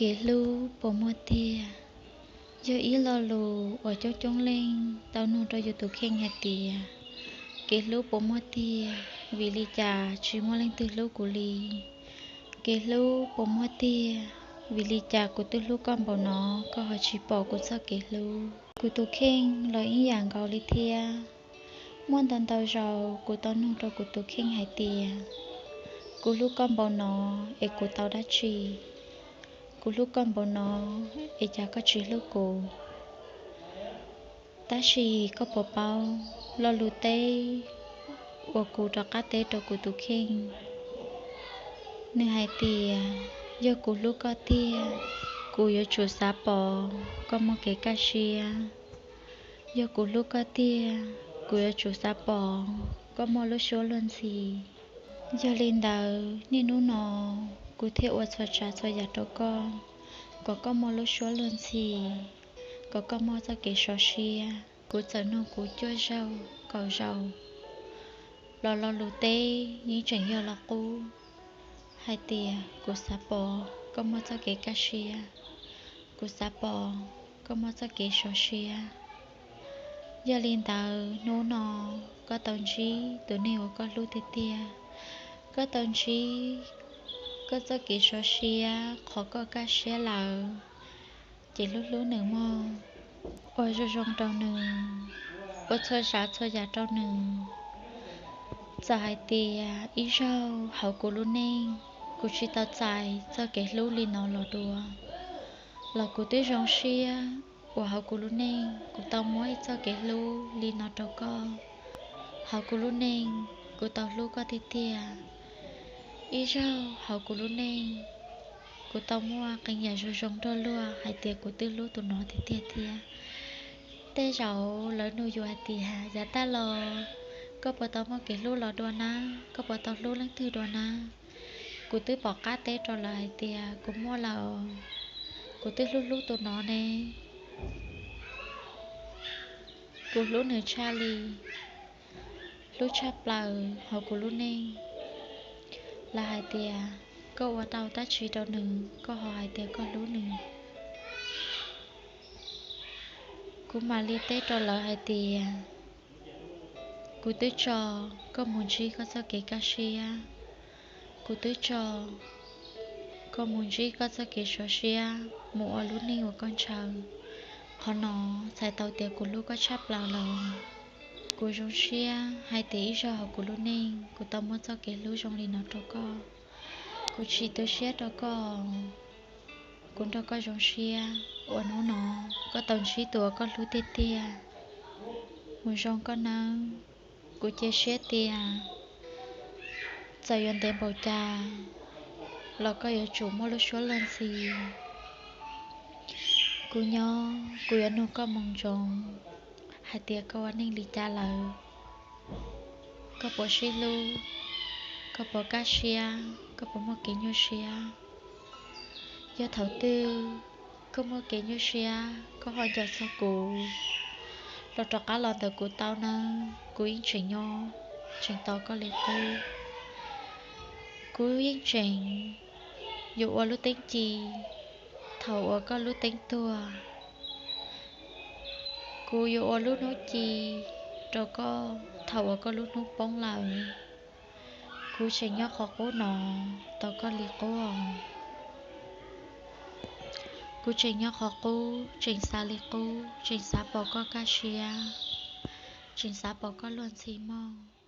Kev hlub puas muaj tiag? Yog ib lo lus uas coob coob leej tau nug rau yus tus kheej hais tias, kev hlub puas muaj tiag? Vim li cas tsis muaj leej twg hlub kuv li? Kev hlub puas muaj tiag? Vim li cas kuv twb hlub koj npaum no, koj ho tsis pom kuv txoj kev hlub? Kuv tus kheej los ib yam nkaus li thiab. Muaj ntau ntau zaus kuv tau nug rau kuv tus kheej hais tias, kuv hlub koj npaum no es kuv tau dab tsi? Kuv hlub koj npaum no es cas koj tsis hlub kuv? Tab sis koj puas paub lo lus teb uas kuv rov qab teb rau kuv tus kheej? Nws hais tias, yog kuv hlub koj tiag, kuv yuav tsum xav pom koj muaj kev kaj siab. Yog kuv hlub koj tiag, kuv yuav tsum xav pom koj muaj lub suab luag ntxhi. Yog li ntawd niaj hnub no kuv thiaj ua txhua tsav txhua yam rau koj, kom koj muaj lub suab luag ntxhi, kom koj muaj txoj kev sov siab. Kuv txawm nug kuv cuaj zaug kaum zaus los lo lus teb yeej tseem yog lo qub, hais tias kuv xav pom koj muaj txoj kev kaj siab, kuv xav pom koj muaj txoj kev sov siab. Yog li ntawd hnub no koj tau ntsib tus neeg uas koj hlub tiag tiag, koj tau ntsib koj txoj kev sov siab, qhov koj kaj siab lawm, ces hlub hlub nws mog, ua zoo zoo rau nws, ua txhua tsav txhua yam rau nws. Txawm hais tias ib zaug hauv kuv lub neej kuv tsis tau txais txoj kev hlub li no los dua, los kuv twb zoo siab uas hauv kuv lub neej kuv tau muab ib txoj kev hlub li no rau koj. Hauv kuv lub neej kuv tau hlub koj tiag tiag. Ib zaug hauv kuv lub neej kuv tau muaj qee yam zoo zoo nrog luag hais tias kuv twb hlub tus no tiag tiag thiab. Tej zaum lawv nug yus hais tias, yav tag los koj puas tau muaj kev hlub los dua na? Koj puas tau hlub leej twg dua na? Kuv twb pom qab teb rau lawv hais tias kuv muaj lawm, kuv twb hlub hlub tus no ne. Kuv hlub nws tshaj li, hlub tshaj plaws hauv kuv lub neej. Lawv hais tias koj ua tau dab tsi rau nws, koj ho hais tias koj hlub nws? Kuv mam li teb rau lawv hais tias, kuv twb tso koj mus ntsib koj txoj kev kaj siab, kuv twb tso koj mus ntsib koj txoj kev sov siab, mus ua lub neej uas koj ntshaw. Qhov no txhais tau tias kuv hlub koj tshaj plaws lawm. Kuv zoo siab hais tias ib zaug hauv kuv lub neej kuv tau muab txoj kev hlub zoo li no rau koj. Kuv tsis tu siab rau koj, kuv nrog koj zoo siab uas hnub no koj tau ntsib tus uas koj hlub tiag tiag. Mus zoo koj nawb. Kuv cia siab tias txawm yuav ntev npaum cas los koj yuav tsum muaj lub suab luag ntxhi. Kuv nyob kuv yuav nug koj moo ntsoov hais tias koj ua neej li cas lawm, koj puas sib hlub, koj puas kaj siab, koj puas muaj kev nyuaj siab. Yog thaum twg koj muaj kev nyuaj siab koj ho nco txog kuv los rov qab los ntawm kuv tau nawb, kuv yeej tseem nyob tseem tos koj li qub. Kuv yeej tseem yuav ua lub teeb ci thaum uas koj lub teeb tuag. Kuv yuav ua lub hnub ci rau koj thaum uas koj lub hnub poob lawm. Kuv tseem nyob qhov qub no tos koj li qub. Kuv tseem nyob qhov qub, tseem xav li qub, tseem xav pom koj kaj siab, tseem xav pom koj luag ntxhi mog.